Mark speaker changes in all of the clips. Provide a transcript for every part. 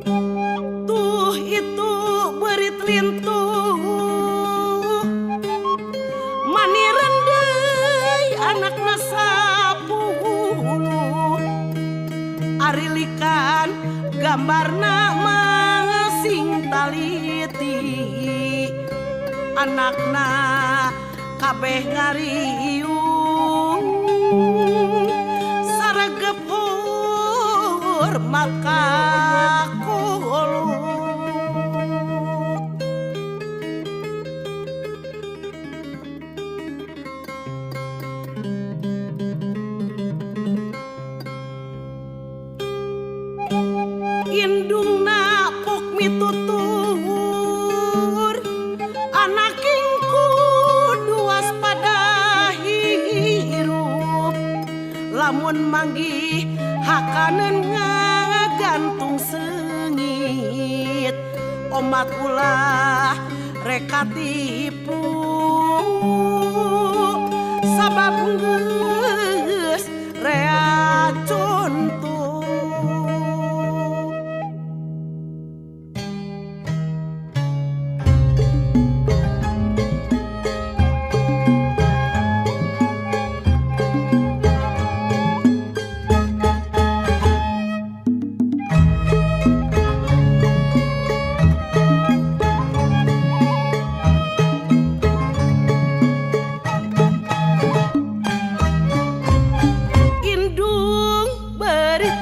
Speaker 1: Tuh itu beurit lintuh mani rendeuy anakna 10 arilikan gambarna masing taliti anakna kabeh ngariung saregep hormat ka kolot. Indungna pok mitutur anak kudu waspada hirup lamun manggih hakaneun ngagantung seungit omat ulah reka tipu sabab geus rea contoh. Indung beurit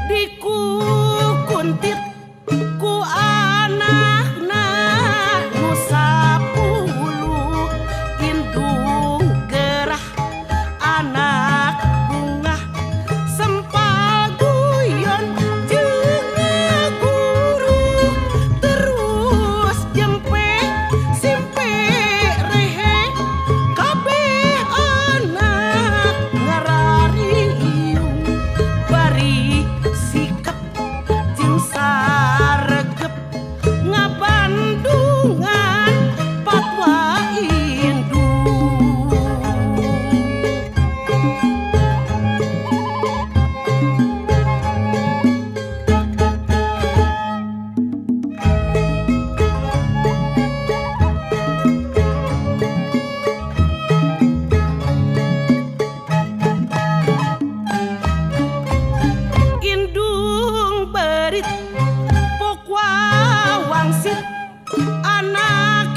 Speaker 1: dikukuntit ku anakna nu 10 indung gerah anak bungah sempal guyon jeung ngaguru terus jempe simpe rehe kabeh anak ngarariung bari sikep jeung saregep ngabandungan patwa indung. Indung beurit pok wawangsit anak.